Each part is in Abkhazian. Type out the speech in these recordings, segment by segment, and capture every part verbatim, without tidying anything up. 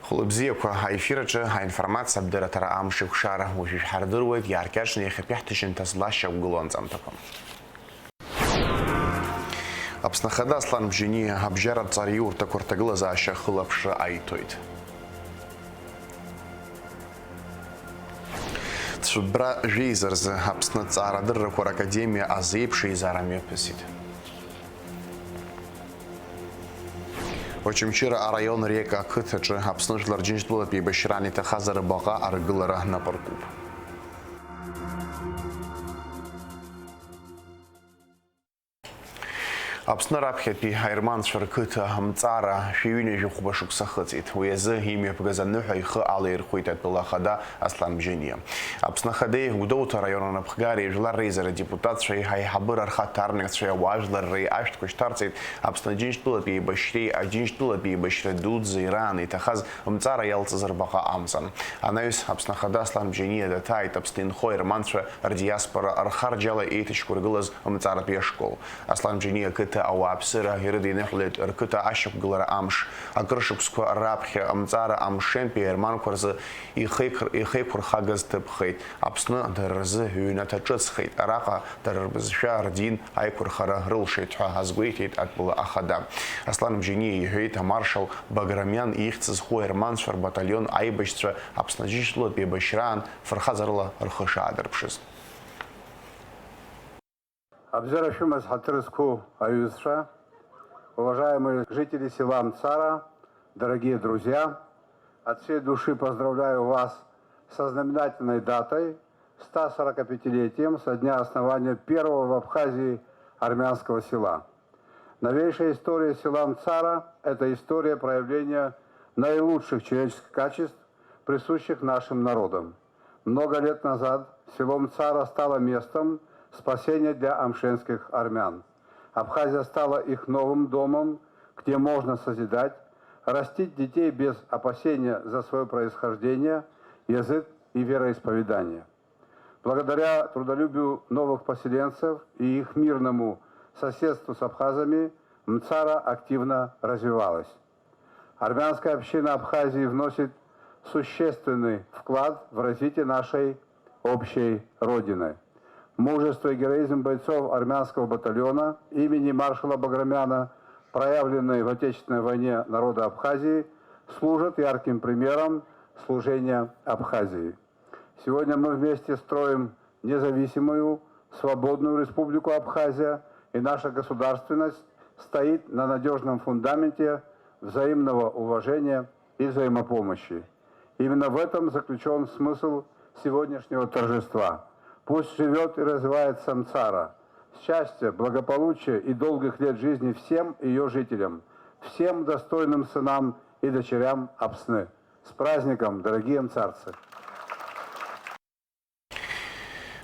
Хәылбзиақәа, аефир аҿы аинформациа абдырраҭара амш еиқәшара. Уажәы шәҳардыруеит иааркьаҿны иахьатәи ҳҭыжьымҭа злашьақәгылоу анҵамҭақәа. Аԥсны Ахада Аслан Бжьаниа абжьаратә ҵараиурҭақәа рҭагылазаашьа ахылаԥшра аиҭоит. Цәыббра жәеиза рзы Аԥсны Аҭҵаарадыррақәа ракадемиа азеиԥш еизара мҩаԥысит. Очамчыра араион Река ақыҭаҿы Аԥсны Жәлар Џьынџьтәылатә еибашьраан иҭахаз арбаҟа аргылара напы аркуп. Аԥсны раԥхьатәи аерманцәа рқыҭа Мҵара шәи ҩынҩажәи хәба шықәса хыҵит. Уи азы имҩаԥгаз аныҳәа ихы алаирхәит атәыла ахада Аслан Бжьаниа. Аԥсны Ахадеи Гәдоуҭа араион анапхгареи жәлар реизара адепутатцәеи, аиҳабыра рхаҭарнакцәеи ауаажәларреи ашәҭқәа шьҭарҵеит Аԥсны Аџьынџьтәылатәи еибашьреи Аџьынџьтәылатәи еибашьра дуӡӡеи раан иҭахаз Мҵара иалҵыз рбаҟа амҵан. Анаҩс Аԥсны Ахада Аслан Бжьаниа даҭааит Аԥсны инхо аерманцәа рдиаспора рхарџьала еиҭашьақәыргылаз Мҵаратәи ашкол. Аслан Бжьаниа ақыҭа ауааԥсыра ирыдиныҳәалеит рқыҭа ашьақәгылара амш. Акыр шықәсқәа раԥхьа Мҵара амшынтәи аерманқәа рзы ихеиқәр-, ихеиқәырхагаз ҭыԥхеит. Аԥсны дара рзы ҩнаҭа ҿыцхеит. Араҟа дара рбызшәа, рдин аиқәырхара рылшеит ҳәа азгәеиҭеит атәыла ахада. Аслан Бжьаниа иҳәеит, амаршал Баграмиан ихьӡ зху аерманцәа рбаталион аибашьцәа Аԥсны Аџьынџьтәылатә еибашьраан фырхаҵарала рхы шаадырԥшыз. Абзиара шәымаз, ҳаҭыр зқәу аҩызцәа, уважаемые жители села Мцара, дорогие друзья, от всей души поздравляю вас со знаменательной датой, ста сорокапятилетием со дня основания первого в Абхазии армянского села. Новейшая история села Мцара — это история проявления наилучших человеческих качеств, присущих нашим народам. Много лет назад село Мцара стало местом спасения для амшенских армян. Абхазия стала их новым домом, где можно созидать, растить детей без опасения за своё происхождение, язык и вероисповедание. Благодаря трудолюбию новых поселенцев и их мирному соседству с абхазами Мцара активно развивалась. Армянская община Абхазии вносит существенный вклад в развитие нашей общей Родины. Мужество и героизм бойцов армянского батальона имени маршала Баграмяна, проявленные в Отечественной войне народа Абхазии, служат ярким примером служения Абхазии. Сегодня мы вместе строим независимую, свободную Республику Абхазия, и наша государственность стоит на надёжном фундаменте взаимного уважения и взаимопомощи. Именно в этом заключён смысл сегодняшнего торжества. Пусть живёт и развивается Мцара. Счастья, благополучия и долгих лет жизни всем её жителям, всем достойным сынам и дочерям Апсны. С праздником, дорогие мцарцы!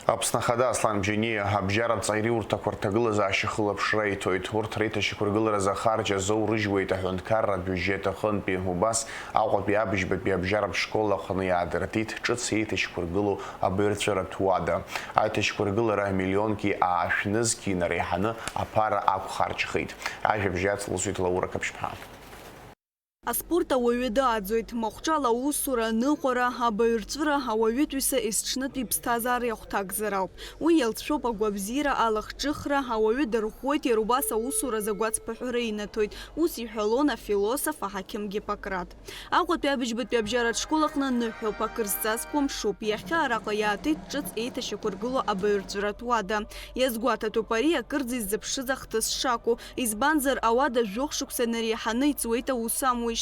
Аԥсны Ахада Аслан Бжьаниа абжьаратә ҵараиурҭақәа рҭагылазаашьа ахылаԥшра иҭоит. Урҭ реиҭашьақәыргыларазы ахарџь азоурыжьуеит аҳәынҭқарратә бюджет аҟынтәи. Убас Аҟәатәи абыжьбатәи абжьаратә школ аҟны иаадыртит ҿыц еиҭашьақәыргылоу абаҩрҵәыратә уада. Аиҭашьақәыргылара миллионки аашә нызқьи инареиҳаны аԥара ақәхарџьхеит. Ажәабжь иацласуеит Лаура Қаԥшьԥҳа. Аспорт ауаҩы дааӡоит, махәҿала аусура, аныҟәара, абаҩрҵәыра ауаҩытәыҩса есҽнытәи иԥсҭазаареи ахәҭакзар ауп. Уи иалҵшәоуп агәабзиара, алахҿыхра, ауаҩы дарӷәӷәоит, иара убас аусуразы агәацԥыҳәара инаҭоит, ус иҳәалон афилософ, аҳақьым Гиппократ. Аҟәатәи абыжьбатәи абжьаратә школ аҟны ныҳәоуп, акыр зҵазкуа мшуп. Иахьа араҟа иаатит ҿыц еиҭашьақәыргылоу абаҩрҵәыратә уада. Иазгәаҭатәуп ари акырӡа иззыԥшыз ахҭыс шакәу, избанзар, ауада жәохә шықәса инареиҳаны иҵуеит аус амуижьҭеи.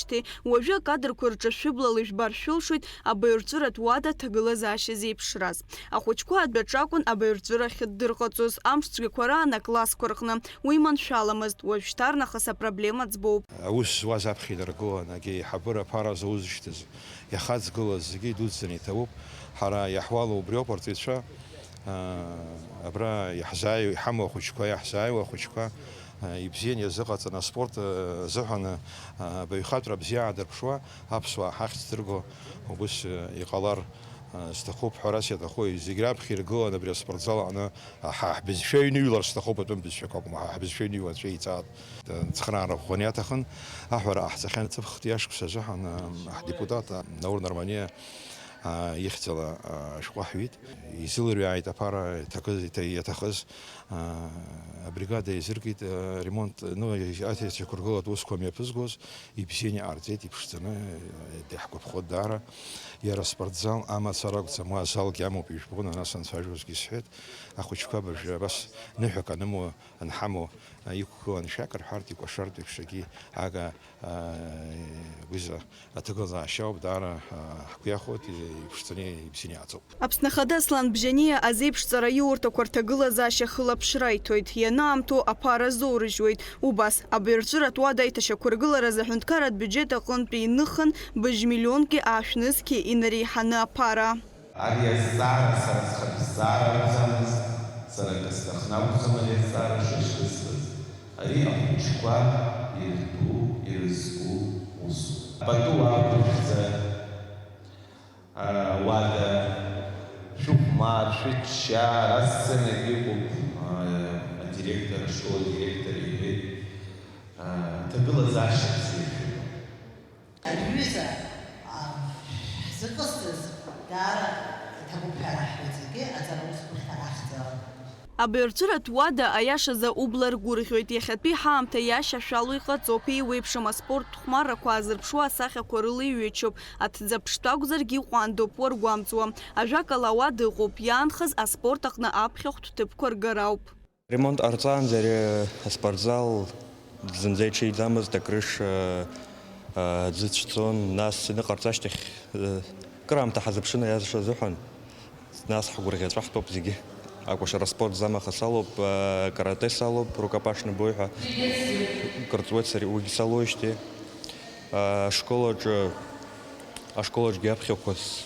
Уажәы акадрқәа рҿы шәыблала ижәбар шәылшоит абаҩрҵәыратә уада аҭагылазаашьа зеиԥшраз. Ахәыҷқәа адәаҿ акәын абаҩрҵәыра ахьыддырҟаҵоз, амш цәгьақәа раан аклассқәа рҟны. Уи маншәаламызт, уажәшьҭарнахыс апроблема ӡбоуп. Аус зуаз аԥхьа инаргылон, егьа иҳабыра аԥара зузышьҭыз, иахаҵгылаз зегьы идуӡӡаны иҭабуп. Ҳара иаҳуало убриоуп, арҵаҩцәа, аа, абра иаҳзааиуа, иҳамоу ахәыҷқәа, иаҳзааиуа ахәыҷқәа, аа, ибзианы иазыҟаҵаны, аспорт, аа, азыҳәан, аа, абаҩхатәра бзиа аадырԥшуа, аԥсуаа ҳахьӡ дырго убыс, аа, иҟалар, Сҭахуп ҳәарас иаҭаху, зегь раԥхьа иргыланы абри аспортзал аҟны ҳа ҳбызшәа иныҩлар сҭахуп, атәым бызшәақәа акәым, ҳа ҳбызшәа иныҩуа анцәа иҵаат. Цхыраара ӷәӷәаны иаҭахын, аҳәара ҟаҳҵахьан. Ҵыԥх иашықәса азыҳәан ҳдепутат Наур Нарманиа ихьӡала ашәҟәы ҳҩит. Изылырҩааит аԥара иҭакыз, иҭа-, иаҭахыз абригада еизыркит, аремонт, ну, аҭаацәақәыргылатә усқәа мҩаԥызгоз, ибзианы иҟарҵеит, иԥшӡаны, иаҳгәаԥхоит даара. Иара аспортзал амацара акәӡам, уа азалгьы амоуп, ижәбон, ана санцәажәозгьы исҳәеит, ахәыҷқәа абыржәы абас ныҳәак анымоу, анҳамоу, иқәгыланы шәак рҳәартә, икәашартә еиԥш, егьи ага Гәыза аҭагылазаашьа ауп, даара ҳгәы иахәоит, иԥшӡаны, ибзианы иааӡоуп. Аԥсны Ахада Аслан Бжьаниа азеиԥшҵара иурҭақәа рҭагылазаашьа хылаԥшра иҭоит, ианаамҭоу аԥара азоурыжьуеит. Убас, абаҩрҵәыратә уада аиҭашьақәыргыларазы аҳәынҭқарратә биуџьет аҟынтәи иныхан быжь миллионки аашә нызқьи инареиҳаны аԥара. Ари азҵаара сара схатә зҵаара акәӡамызт, сара акы сҭахны акәӡам ари азҵаара шышьҭысҵаз. Ари ахәыҷқәа иртәу, ирызку усуп. Пату ақәышәҵа, а, уада, шәыхәмар, шәыччар, асценагь иҟоуп, а, адиректор, ашкол адиректор иҳәеит, а, ҭагылазаашьа бзиа шәымоуп. Аҩыза, а, ҳзыҟасҵаз даара иҭабуп ҳәа раҳҳәоит зегьы аҵара усқәа рахьӡала. Абаҩрҵәыратә уада, аиашазы, убла ргәырӷьоит. Иахьатәи ҳаамҭа иашьашәало иҟаҵоуп, еиуеиԥшым аспорттә хәмаррақәа аазырԥшуа асахьақәа рыла иҩычоуп. Аҭӡаԥштәы акәзаргьы иҟәандоуп, уаргәамҵуа. Ажәакала, ауада ыҟоуп, иаанхаз аспорт аҟны аԥхьахәтә ҭыԥқәа ргара ауп. Ремонт ҟарҵаанӡа ари аспортзал зынӡа иҽеиӡамызт, акрыша, а, ӡы цәцон, нас иныҟарҵа ашьҭахь, а, кыраамҭа ҳазыԥшын аиашазы азыҳәан. Нас ҳгәырӷьаҵәа ҳтәоуп зегьы. Акәашара спорт зама аха салоуп, а, каратэ салоуп, рукопашный бой ҳәа. Кырҵуеит сара уигьы салоуижьҭеи. А, ашкол аҿы, ашкол аҿгьы аԥхьақәа с-,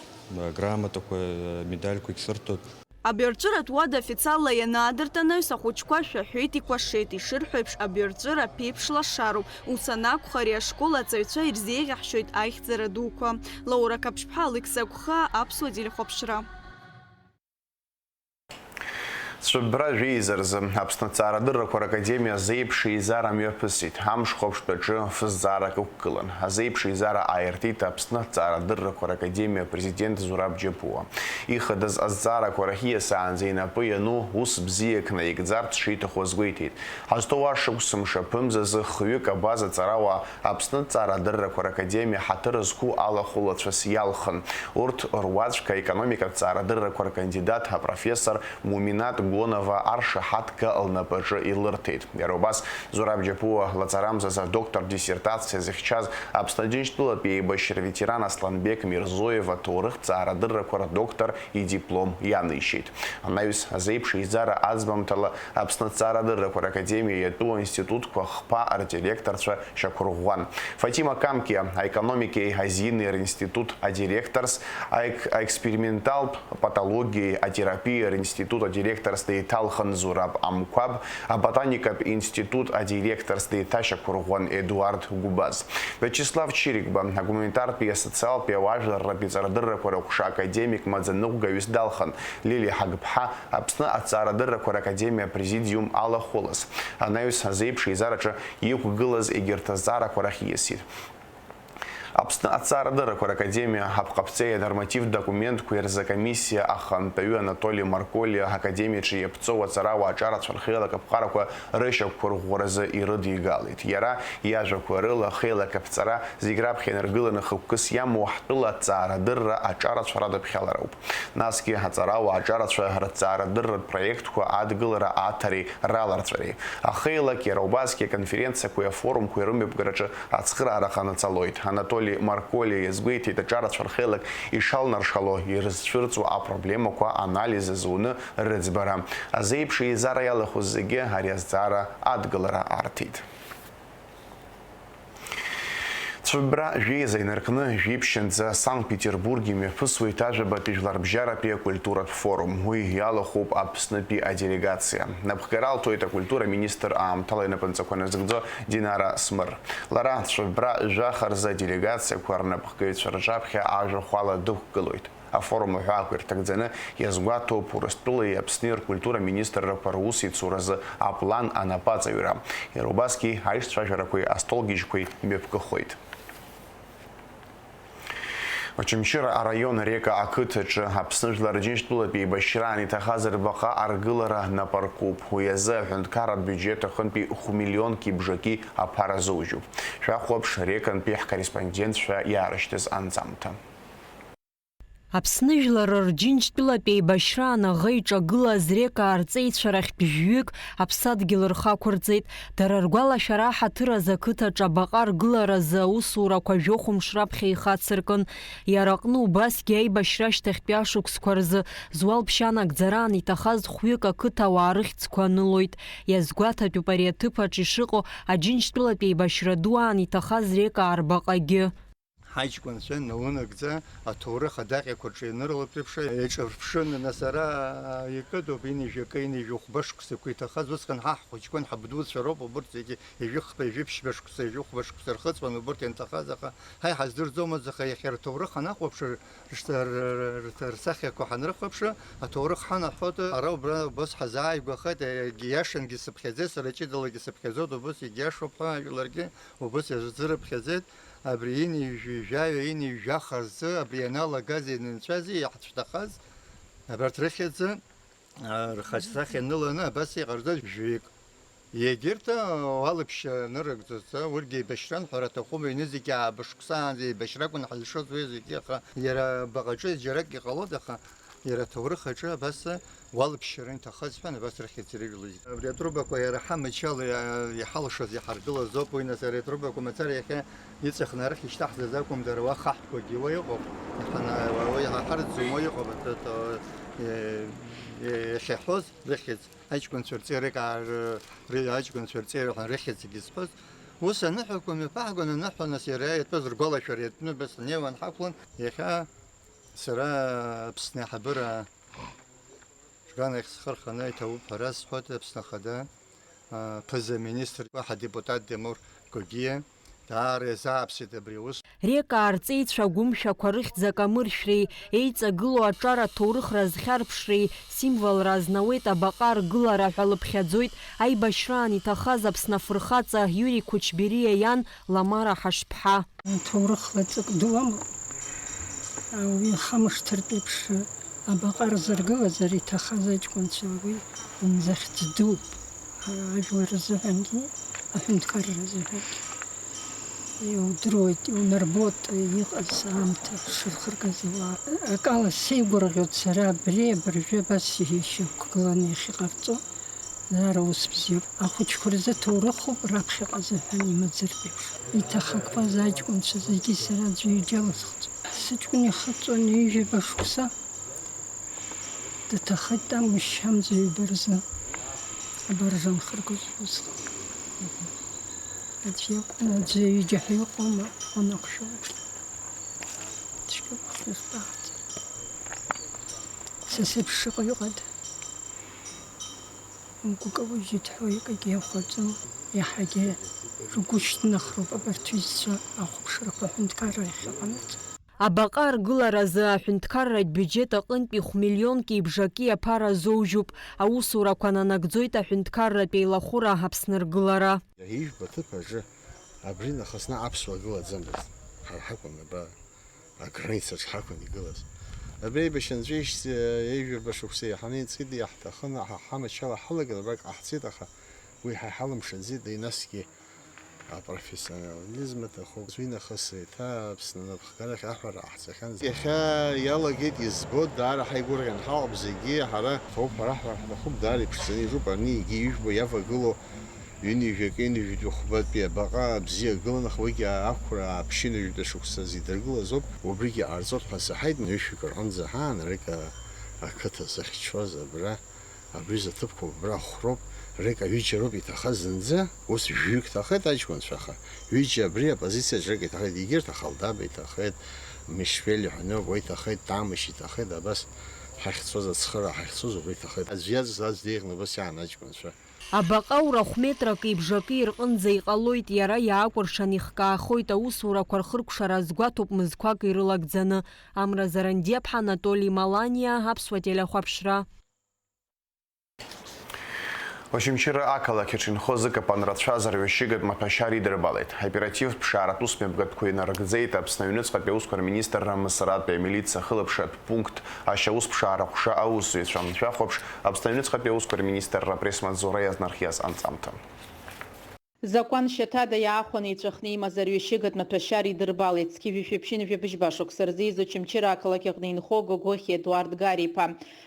грамотақәа, медальқәагь сырҭоит. Абаҩрҵәыратә уада официалла ианаадырт анаҩс, ахәыҷқәа шәаҳәеит, икәашеит, ишырҳәо еиԥш, абаҩрҵәыра ԥеиԥш лашароуп. Ус анакәха, ари ашкол аҵаҩцәа ирзеиӷьаҳшьоит аихьӡара дуқәа. Лаура Қаԥшьԥҳа, Алықьса Гәхаа, Аԥсуа телехәаԥшра. Цәыббра жәеиза рзы Аԥсны Аҭҵаарадыррақәа Ракадемиа зеиԥш еизара мҩаԥысит. Амшхәаԥштәаҿы фызҵаарак ықәгылан. Азеиԥш еизара ааиртит Аԥсны Аҭҵаарадыррақәа Ракадемиа апрезидент Зураб Џьапуа. Ихадаз азҵаарақәа рахь ииасаанӡа инапы иану ус бзиак наигӡарц шиҭаху азгәеиҭеит. Ҳазҭоу ашықәс мшаԥымзазы хҩык абаза ҵарауаа Аԥсны Аҭҵаарадыррақәа Ракадемиа ҳаҭыр зқәу алахәылацәас иалхын. Урҭ руаӡәк аекономикатә ҭҵаарадыррақәа ркандидат апрофессор Муминат Гонова аршаҳаҭга лнапаҿы илырҭеит. Иара убас Зураб Џьапуа лаҵарамзазы адоктор диссертациа зыхьчаз Аԥсны Аџьынџьтәылатәи еибашьра ветеран Асланбек Мирзоев аҭоурых ҭҵаарадыррақәа рдоктор идиплом ианишьеит. Анаҩс азеиԥш еизара аӡбамҭала Аԥсны Аҭҵаарадыррақәа Ракадемиа иатәу аинститутқәа хԥа рдиректорцәа шьақәырӷәӷәан. Фатима Камкиа, аекономикеи азинеи ринститут адиректорс, аек-, аексперименталтә патологиеи атерапиеи ринститут адиректорс деиҭалхын Зураб Амқәаб, аботаникатә институт адиректорс деиҭашьақәырӷәӷәан Едуард Гәбаз. Виачеслав Чирикба, агуманитартәи асоциалтәи ауаажәларратәи ҵарадыррақәа рыҟәша академик маӡаныҟәгаҩыс далхын, Лилиа Ҳагԥҳа, Аԥсны Аҭҵаарадыррақәа Ракадемиа апрезидиум алахәылаз. Анаҩс азеиԥш еизараҿы иқәгылаз егьырҭ азҵаарақәа рахь ииасит. Аԥсны Аҭҵаарадыррақәа Ракадемиа апҟаԥҵеи анормативтә документқәеи рзы акомиссиа ахантәаҩы Анатоли Марколиа академиаҿы иаԥҵоу аҵарауаа аҿарацәа рхеилак аԥҟарақәа рышьақәырӷәӷәаразы ирыдигалеит. Иара иажәақәа рыла, ахеилак аԥҵара зегь раԥхьа инаргыланы хықәкыс иамоу ҳтәыла аҭҵаарадырра аҿарацәа радыԥхьалароуп. Насгьы аҵарауаа аҿарацәа рыҭҵаарадырратә проектқәа адгылара аҭареи раларҵәареи. Ахеилак иара убасгьы аконференциақәеи афорумқәеи рымҩаԥгараҿы ацхыраара ҟанаҵалоит. Анатоли Марколиа иазгәеиҭеит, аҿарацәа рхеилак ишалнаршало ирызцәырҵуа апроблемақәа анализ азуны рыӡбара. Азеиԥш еизара иалахәыз зегьы ари азҵаара адгылара арҭеит. Цәыббра жәеиза инаркны жәиԥшьынӡа Санкт-Петербург имҩаԥысуеит ажәабатәи жәларбжьаратәи акультуратә форум. Уи иалахәуп Аԥснытәи аделегациа. Напхгара алҭоит акультура министр аамҭала инапынҵақәа назыгӡо Динара Смыр. Лара цәыббра жәаха рзы аделегациақәа рнапхгаҩцәа рҿаԥхьа ажәахә ала дықәгылоит. Афорум аҳәаақәа ирҭагӡаны иазгәаҭоуп Урыстәылеи Аԥсни ркультура министррақәа русеицуразы аплан анапаҵаҩра. Иара убасгьы аишцәажәарақәеи астолгьежьқәеи мҩаԥгахоит. Очамчыра араион Река ақыҭаҿы Аԥсны жәлар Џьынџьтәылатә еибашьраан иҭахаз рбаҟа аргылара нап аркуп. Уи азы аҳәынҭқарратә биуџьет аҟынтәи хә-миллионки бжаки аԥара азоужьуп. Шәахәаԥш Рекантәи ҳкорреспондентцәа иаарышьҭыз анҵамҭа. Аԥсны жәлар рџьынџьтәылатә еибашьраан аӷа иҿагылаз Рекаа рҵеицәа рахьтә жәҩык аԥсадгьыл рхы ақәырҵеит. Дара ргәалашәара аҳаҭыр азы ақыҭаҿы абаҟа аргыларазы аусурақәа жәохә мш раԥхьа ихацыркын. Иара аҟны убасгьы аибашьра ашьҭахьтәи ашықәсқәа рзы зуалԥшьа анагӡараан иҭахаз хәҩык ақыҭауаа рыхьӡқәа анылоит. Иазгәаҭатәуп ари аҭыԥаҿ ишыҟоу Аџьынџьтәылатә еибашьра ду аан иҭахаз Рекаа рбаҟагьы. Ҳаҷкәынцәа наунагӡа аҭоурых адаҟьақәа рҿы ианырлатәеиԥш, еиҿырԥшын, нас ара икыдоуп, ини жәакы, ини жәохәба шықәсақәа иҭахаз, усҟан ҳа ҳхәыҷқәан ҳабдуцәа роуп, убырҭ зегьы ҩажәихԥа, ҩажәи ԥшьба шықәса, ҩажәи хәба шықәса рхыҵуан, убырҭ ианҭахаз, аха ҳа иҳаздырӡомызт, аха иахьа рҭоурых ҳанахәаԥш, рс-, р-, р-, р-, рсахьақәа ҳанрыхәаԥш, аҭоурых ҳанаҳәоит, ара убра убас ҳазааигәахеит, егьи иашангьы сыԥхьаӡеит, сара ҷыдалагьы сыԥхьаӡоит, убас егьиашоуп ҳәа, ажәларгьы убас иазырыԥхьаӡеит. Абри ини жәи-, жәаҩа, ини жәаха рзы абри ианалагази ианынҵәази иаҳцәҭахаз, абарҭ рыхьӡы, а, рхаҿсахьа ныланы абас иҟарҵоит жәҩык. Егьырҭ, а, уалԥшьа нырыгӡоз, а, урҭгьы еибашьран ҳәа рҭахума, ҩнызқьи ааба шықәсаанӡа еибашьра акәын ҳазшоз уи зегьы, аха иара баҟаҿы џьарак иҟалоит, аха иара аҭоурых аҿы абас, а, уалԥшьара иҭахаз ҳәа, абас рыхьӡ ирыжәлоз. Абри атрубақәа иара ҳамычала иа-, иҳалшаз, иҳаргылаз ауп, уи нас ари атрубақәа мацара иахьа иҵәахны арахь ишьҭаҳҵаз акәым, дара уа хаҳәқәагьы уа иҟоуп, иҳана-, уа иҳаҳарӡом, уа иҟоуп, аҭ-, аҭ-, е-, е-, иахьаҳәоз рыхьӡ, аҷкәынцәа рҵеира, ар-, ри-, аҷкәынцәа рҵеира ҳәа рыхьӡгьы зҳәоз. Ус аныҳәақәа мҩаԥаҳгон, аныҳәа нас иара иатәыз ргәалашәара иатәны абас ҳнеиуан ҳақәлан, иахьа Сара Аԥсны аиҳабыра Џьганахь схы рханы иҭабуп ҳәа расҳәоит Аԥсны Ахада, а, ԥыза-министр, ҳадепутат Демур Гогиа. Даара иазааԥсеит абри аус. Рекаа рҵеицәа агәымшәақәа рыхьӡ акамыршәреи еиҵагылоу аҿар аҭоурыхра азхьарԥшреи символра азнауеит абаҟа аргылара ҳәа лыԥхьаӡоит аибашьраан иҭахаз Аԥсны афырхаҵа Иури Кучбериа иан Ламара Ҳашԥҳа. Ҭоурыхла ҵак ду амоуп. Уи ахамышҭыртә еиԥш абаҟа рзыргылазар иҭахаз аҷкәынцәа уи имзахьӡ дууп. Ажәлар рзыҳәангьы, аҳәынҭқарра рзыҳәангьы. Иудыруеит, иунарбоит иҟаз аамҭа шырхыргаз ауаа. Акала сеигәырӷьоит сара абри абыржәы абас ишьақәгыланы иахьыҟарҵо. Даара ус бзиоуп. Ахәыҷқәа рзы ҭоурыхуп, раԥхьаҟа азыҳәан имыӡыртә еиԥш. Иҭахақәаз аҷкәынцәа зегьы сара аӡәы ҩыџьа лысхӡом. Сыҷкәын ихыҵуан ҩажәаба шықәса. Дҭахеит амшьамза ҩба рзы. Абаржа нхыргоз усҟан. Аӡә иакәын, аӡәы ҩыџьа ҳәа иҟоума, уаныхәшәалак. Цәгьа бахәны сбаҳаӡом. Са сеиԥш шыҟоу иҟада? Гәыкы уажәы дҳәо икагьы иахәаӡом, иаҳагьы ргәы шьҭнахроуп абарҭ ҩызцәа ахәаԥшрақәа аҳәынҭқарра иахьыҟанаҵо. Абаҟа аргыларазы аҳәынҭқарратә биуџьет аҟынтәи хә-миллионки бжаки аԥара азоужьуп, аусурақәа нанагӡоит аҳәынҭқарратә еилахәыра Аԥсны ргылара. Ижәбо аҭыԥ аҿы абри нахыс наҟ аԥсуа гылаӡамызт, ҳара ҳакәын абра. Аграницаҿ ҳақәын игылаз. Абри аибашьра анҵәеижьҭеи ҩажәа шықәса иаҳаны иҵегьы иаҳҭахын, ҳа ҳамачала ҳалагар абраҟа ҟаҳҵеит, аха уи ҳа иҳалымшаӡеит, насгьы апрофессионализм аҭахуп. Уи нахыс еиҭа Аԥсны анапхгарахь аҳәара ҟаҳҵахьан. Иахьа иалагеит, избоит, даара ҳаигәырӷьан ҳаҟоуп зегьы, ҳара ҳауп ҳәа раҳҳәар ҳҭахуп, даара иԥшӡаны ижуп, арни егьи ижәбо иавагылоу Ҩынҩажәи акы, ҩынҩажәи хәбатәи абаҟа бзиа гылан, аха уигьы ақәра ааԥшьынҩажәи шықәсазы идыргылаз ауп. Убригьы ҟарҵоит ҳәа саҳаит, ҩышәҩык рҟынӡа ҳаан, Река ақыҭа зыхьчоз абра, абри заҭыԥқәоуп, абра ахәроуп, Река ҩыџьа роуп иҭахаз зынӡа, ус жәаҩык ҭахеит аҷкәынцәа, аха ҩыџьа абри апозициаҿ Река иҭахеит, егьырҭ Ахалдаба иҭахеит, Мишвели ҳәа ноуп, уа иҭахеит, Тамышь иҭахеит, абас ҳахьцоз ацхыра ҳахьцоз убра иҭахеит. Аӡә иаҵаз аӡә деиӷьны убас иаан аҷкәынцәа. Абаҟа урахә метрак ибжакы ирҟынӡа иҟалоит, иара иаакәыршан ихкаахоит аусурақәа рхыркәшара азгәаҭоуп мызқәак ирылагӡаны. Амра Зарандиаԥҳа, Анатоли Маланиа, Аԥсуа телехәаԥшра. Очамчыра ақалақь аҿы инхо зыкапан рацәаз арҩашьыгатә маҭәашьар идырбалеит. Аоперативтә ԥшааратә усмҩаԥгатәқәа инарыгӡеит Аԥсны аҩныҵҟатәи аусқәа рминистрра Мысратәи амилициа ахылаԥшратә пункт ашьаусԥшаара ҟәша аусзуҩцәа. Шәахәаԥш, Аԥсны аҩныҵҟатәи аусқәа рминистрра апресс-маҵзура иазнархиаз анҵамҭа. Закәан шьаҭада иаахәаны иҵәахны имаз арҩашьыгатә маҭәашьар идырбалеит. Зқьи жәшәи ԥшьынҩажәи жәабжьба шықәса рзы еизо Очамчыра ақалақь аҟны инхо Гогохиа Едуард Гари-иԥа.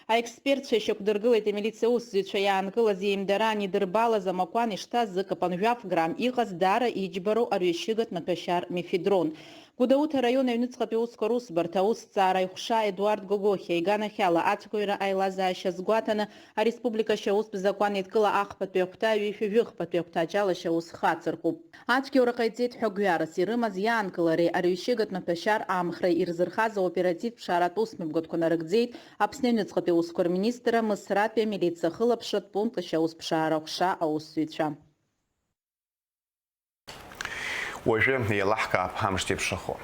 Аекспертцәа ишьақәдыргылеит амилициа аусзуҩцәа иаанкылаз еимдараан идырбалаз амакәан ишҭаз зыкапан жәаф грамм иҟаз даара иџьбароу арҩашьыгатә маҭәашьар мефедрон. Гәдоуҭа араион аҩныҵҟатәи аусқәа русбарҭа аусҭҵаара аиҟәша Едуард Гогохиа иганахьала ацәгьоура аилазаашьа азгәаҭаны, ареспублика ашьаустә закәан еидкыла ахԥатәи ахәҭа ҩышәи жәыхԥатәи ахәҭаҷ ала ашьаус хацыркуп. Ацәгьоура ҟаиҵеит ҳәа гәҩарас ирымаз иаанкылареи арҩашьыгатә маҭәашьар аамхреи ирзырхаз аоперативтә ԥшааратә усмҩаԥгатәқәа нарыгӡеит Аԥсны аҩныҵҟатәи аусқәа рминистрра Мысратәи амилициа ахылаԥшратә пункт ашьаусԥшаара аҟәша аусзуҩцәа. Уажәы еилаҳкаап амш зеиԥшрахо.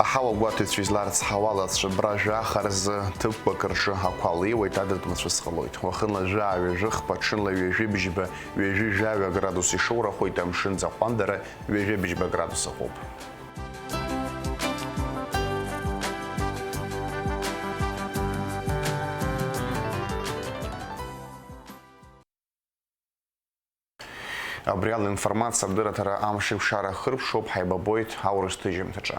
Аҳауа гәаҭаҩцәа изларыцҳауа алацәыбра жәаха рзы ҭыԥқәак рҿы ақәа леиуеит, адыд мацәыс ҟалоит. Уахынла жәаа ҩажәи хԥа, ҽынла ҩажәи бжьба, ҩажәи жәаҩа градус ишоурахоит, амшын ӡахәандара ҩажәи бжьба градус ыҟоуп. Абри ала информациа адырраҭара амш еиқәшара ахыркәшоуп, ҳаибабоит аурыс ҭыжьымҭаҿы.